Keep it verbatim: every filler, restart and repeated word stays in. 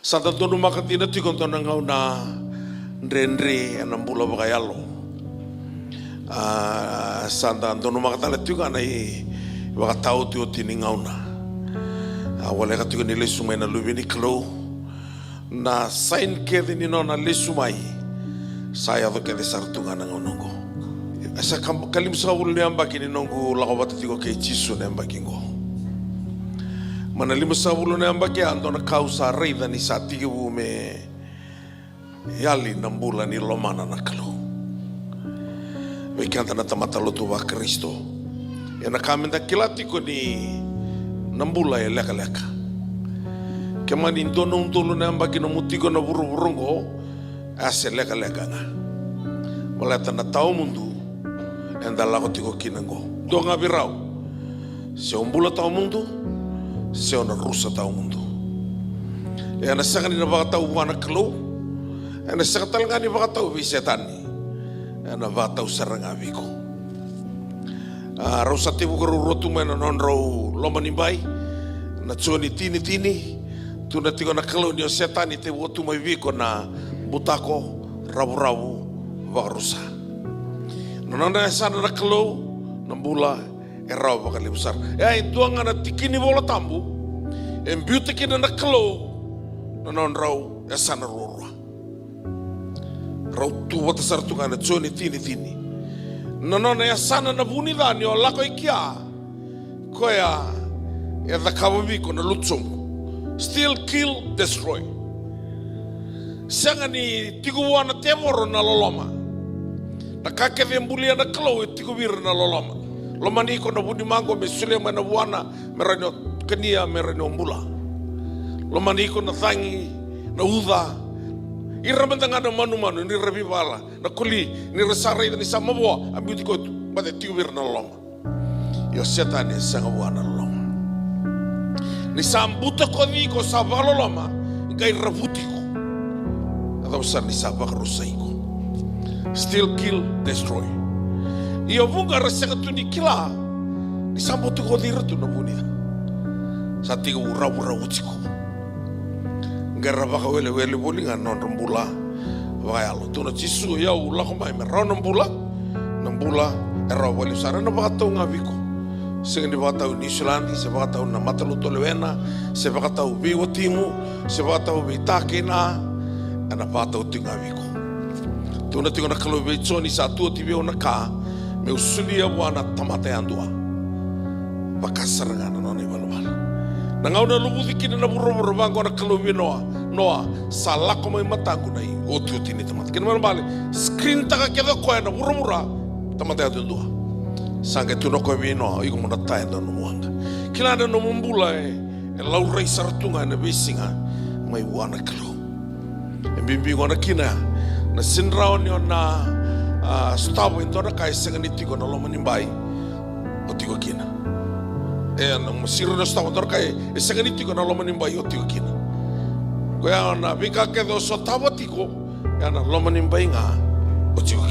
Sa da donumaka dina tiko dua na gauna dredre ena bula vakayalo. A, sa da donumaka tale tiko ga na ivakataotioti ni gauna. A, voleka tiko ni lesu mai na Luve ni Kalou. Na saini kece ni nona lesu mai sa yaco kece sara tu ga na gauna oqo. E sa ka, ka limasagavulu na yabaki ni noqu lako vata tiko kei Jisu na yabaki oqo. Mai na limasagavulu na yabaki, a dua na ka au sa raica ni sa tekivu me yali na bula ni lomana na Kalou. Vei keda na tamata lotu vaKarisito, ena ka meda kila tiko ni na bula e lekaleka. Ke mani dua na udolu na yabaki nomu tiko na vuravura oqo, a se lekaleka ga. Baleta na tawamudu eda lako tiko kina oqo, dua ga vei rau. Se o bula tawamudu, se o na rusa tawamudu. Ena sega ni na vakatau vua na Kalou, ena sega tale ga ni vakatau vei Setani. Ena vakatau sara ga vei iko. A, rau sa tevuka ruarua tu mai na nodrau loma ni bai. Na Joni tini tini, tukuna tiko na Kalou ni o Setani tevuka tu mai vei iko na butako ravuravu vakarusa. Na nona yasana na Kalou, na bula e rawa vakalevu sara. E a e dua ga na tiki ni Vola Tabu e biuta kina na Kalou na nodrau yasana ruarua. Rau tu vata sara tu ga na Joni tini tini. Na nona yasana na vu ni ca ni o lako i kea, koya e cakava vei iko na lutu sobu. Steal, kill, destroy. Sega ni tiko vua na tevoro na loloma. Na ka kece e bulia na Kalou e tiko vei ira na loloma. Lomani iko na vunimaqo me solia mai na vuana, me rawa ni o kania, me rawa ni o bula. Lomani iko na cagi, na uca, ira mada ga na manumanu ni ra veivala, na koli, ni ra sa raica ni sa mavoa, a biuti koya tu, baleta e tiko vei ira na loloma. Ia o Setani e sega vua na loloma. Ni sa butakoci iko sa vakaloloma, qai ravuti iko. Yacova sara ni sa vakarusai iko. Steal, kill, destroy. Ia vuqa era sega tu ni kila ni sa butakoci ira tu na vu ni ca. Sa tekivu ravuravuti iko. Qai ra vakawelewele voli ga na nodra bula vakayalo. Tukuna o Jisu, o yau lako mai me rawa na bula, na bula e rawa vakalevu sara. Ena vakatau ga vei iko. Sega ni vakatau i Niusiladi, se vakatau na matalotu o lewena, se vakatau vei watimu, se vakatau vei ta kei na, ena vakatau tiko ga vei iko. Tukuna tiko na Kalou vei Joni, sa tu oti vei au na ka meu solia vua na tamata yadua. Vaka sara ga na nona ivalavala. Na gauna e luvuci kina na vuravura, vaqo na Kalou vei Noa, Noa, sa lako mai mataqu na iotioti ni tamata. Kena ibalebale, screen taka kece o koya na vuravura, tamata yadudua. Sa qai tukuna o koya vei Noa, iko mo na taya e dua nomu waqa. Kila na nomu bula e, e laurai sara tu ga ena veisiga mai vua na Kalou. E bibi gona kina ya. Na sega ni rawa ni o na, a, sotava e dua na ka e sega ni tiko na loma ni bai o tiko kina. E, na sega ni rawa ni o sotava e dua na ka e, e sega ni tiko na loma ni bai o tiko kina. Koya na veika kece o sotava tiko, ya na loma ni bai ga o tiko